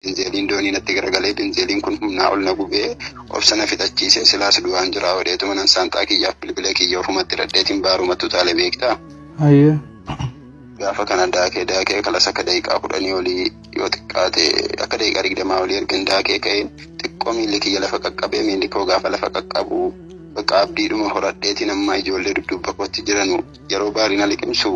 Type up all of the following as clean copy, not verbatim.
Binzeeliin doonii natti garagalee, binzeeliin kun humnaa ol na gubee obsa na fixachiisee, silaas du'aan jira odeetuma nan saanxaa kiyyaaf bilbila kiyya ofumatti hidhadheetiin baarumatti utaale, beektaa. Hayyee. Gaafa kana daakee daakee kalas akka daqiiqaa 10 olii, yoo xiqqaate akka daqiiqaa 20 olii ergan daakee ka'ee, xiqqoo miilli kiyya lafa qaqqabee, miilli koo gaafa lafa qaqqabu bakka abdiidhuma horadheetiin amma ijoollee dudduuba kootti jiranu yeroo baarii na liqimsu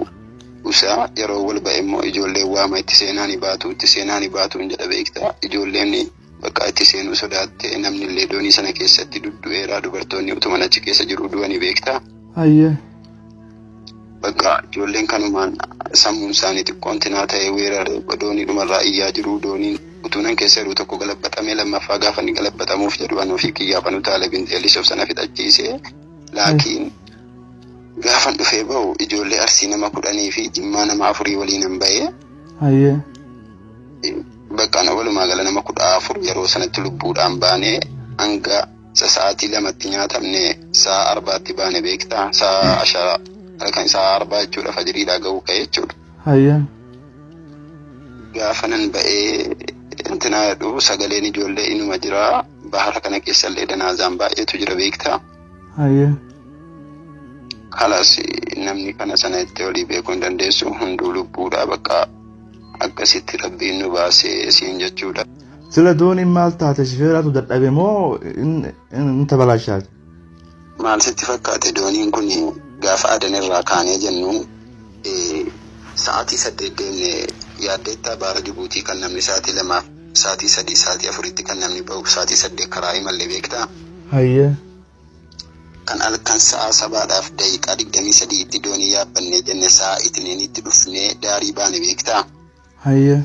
usaa, yeroo wal ba'e immoo ijoolleen waama, itti seenaani baatu, itti seenaani baatu hin jedha, beektaa. Ijoolleen bakka itti seenuu sodaatte, namni illee doonii sana keessatti duddu'eera, dubartoonni utuma achi keessa jiru du'anii, beektaa. Hayyee. Bakka ijoolleen kanumaan sammuun isaanii xiqqoon tinaa ta'ee weerare, doonii dhumarraa iyyaa jiru. Dooniin utuunan keessa jiru tokko galabbaxamee, lammaffaa gaafa inni galabbatamuuf jedhu anuu fi kiyyaaf anu taale, binzeellis of sana fixachiisee. Laakiin gaafan dhufee bahu ijoollee Arsii nama 10 fi Jimmaa nama 4 waliin bahee. Hayyee. Bakka walumaa gala nama 14 yeroo sanatti lubbuudhaan baanee, hanga sa'aatii 2tti nyaatamne, sa'a 4tti baane, beektaa, sa'a ashara halkan sa'a 4 jechuudha, fajiriidhaa ga'uu ka'e jechuudha. Hayyee. Gaafa nan ba'ee intinaa jedhu sagaleen ijoollee inuma jira, bahara kana keessallee danaazaan baay'eetu jira, beektaa. Hayyee. Kalas namni kana sana itti olii beekuu hin dandeessu, hunduu lubbuudha, bakka akkasitti rabbiin nu baasee siin jechuudha. Sila dooniin maal taate? Shifeeraatu dadhabe moo in tabalaashaati? Maal sitti fakkaate? Dooniin kun gaafa Adan irraa kaanee jennu sa'aatii 8 deemne yaaddeettaa, baara Jibuutii kan namni sa'aatii 2f, sa'aatii 3, sa'aatii 4tti kan namni bahu, sa'aatii 8 karaa imallee, beektaa? Hayyee. Kan halkan sa'a 7:23tti doonii yaabbannee jenne, sa'a itneenitti dhufnee daarii baane, beektaa? Hayyee.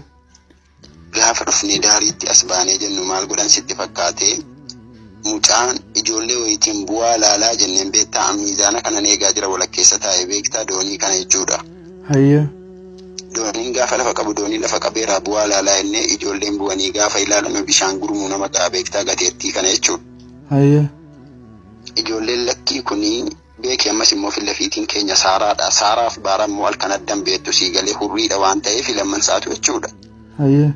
Gaafa dhufnee daariitti as baanee jennu maal godhan sitti fakkaate? Mucaan ijoollee wayitiin bu'aa laalaa jenneen, beektaa, miizaana kanan eegaa jira walakkeessa taa'ee, beektaa, doonii kana jechuudha. Hayyee. Dooniin gaafa lafa qabu, doonii lafa qabeeraa bu'aa laalaa jennee, ijoolleen bu'anii gaafa ilaalame bishaan gurmuu nama ga'a, beektaa, gateettii kana jechuudha. Hayyee. Ijoolleen lakkii kunii beeki, ammas immoo fillafiitiin keenya saaraadha. Saaraaf baara immoo halkan addan beektu, sii galee, hurriidha waan ta'eef lamman sa'atu jechuudha. Hayyee.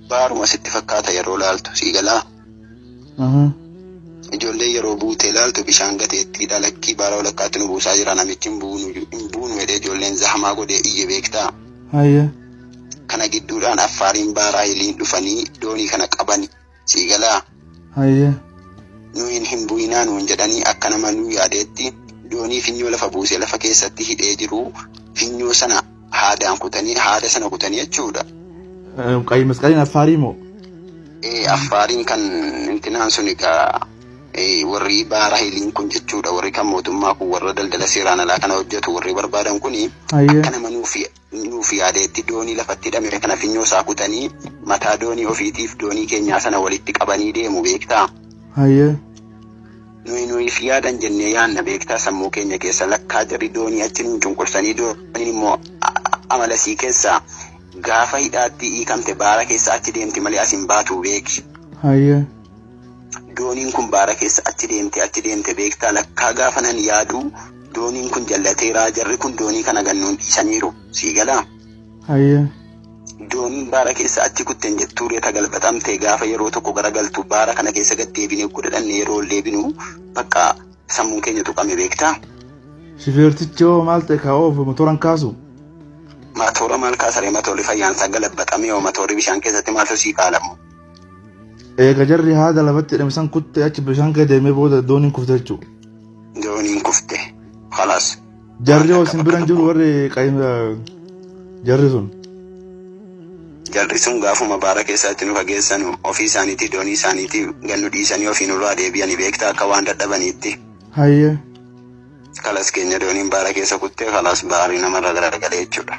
Baaruma sitti fakkaata yeroo laaltu, sii galaa. Ijoollee yeroo buutee ilaaltu bishaan gateettiidha, lakkii baara walakkaatti nu buusaa jira namichi, hin buunu, hin buunu jedhee ijoolleen zahamaa godhee iyye, beektaa. Hayyee. Kana gidduudhaan Affaariin baaraa hiliin dhufanii doonii kana qabani, sii galaa. Hayyee. Nuyin hin bu'inaa nuun jedhanii, akka nama nuu yaadeetti doonii finyoo lafa buusee lafa keessatti hidhee jiru, finyoo sana haadaan kutanii, haada sana kutanii jechuudha. Qayyi masqaliin Affaarii moo? Affaariin kan intinaan sun egaa warri baara hiliin kun jechuudha, warri kan mootummaa kun, warra daldala seeraan alaa kana hojjetu, warri barbaadan kuni akka nama nuuf yaadeetti doonii lafatti hidhame kana finyoo isaa kutanii mataa doonii ofiitiif doonii keenyaa sana walitti qabanii deemu, beektaa. Hayyee. Nuyi nuyiif yaadan jennee yaanna, beektaa, sammuu keenya keessa lakkaa jarri doonii achi nuun cunqursanii, dooniin immoo amalasii keessa gaafa hidhaatti hiikamte baara keessa achi deemti malee as hin baatu, beeki. Hayyee. Dooniin kun baara keessa achi deemte, achi deemte, beektaa, lakkaa gaafa nan yaadu dooniin kun jallateeraa, jarri kun doonii kana gannuun dhiisaniiru, sii galaa. Hayyee. Dooniin baara keessa achi kutten jettuu reeta galbatamte, gaafa yeroo tokko garagaltu baara kana keessa gad deebinee godhadhanne, yeroo ol deebinu bakka sammuun keenya tuqame, beektaa. Shifeertichi hoo maal ta'e? Ka oofu motoraan kaasu? Matoora maal kaasaree? Matoorri fayyaansaa galabbaxamee hoo, matoorri bishaan keessatti maaltu sii qaalamu? Eega jarri haada lafatti hidhame san kutte, achi bishaan keessa deemee booda dooniin kufte jechuudha. Dooniin kufte. Khalaas. Jarri hoo isin bira hin jiru, warri qayyi jarri sun? Jarri sun gaafuma baara keessatti nu fageessanu ofii isaaniitii doonii isaaniitii gannu dhiisanii ofii nurraa deebi'anii, beektaa, akka waan dadhabaniitti. Hayyee. Kalas keenya dooniin baara keessa kuttee, kalaas baarii namarra garagalee jechuudha.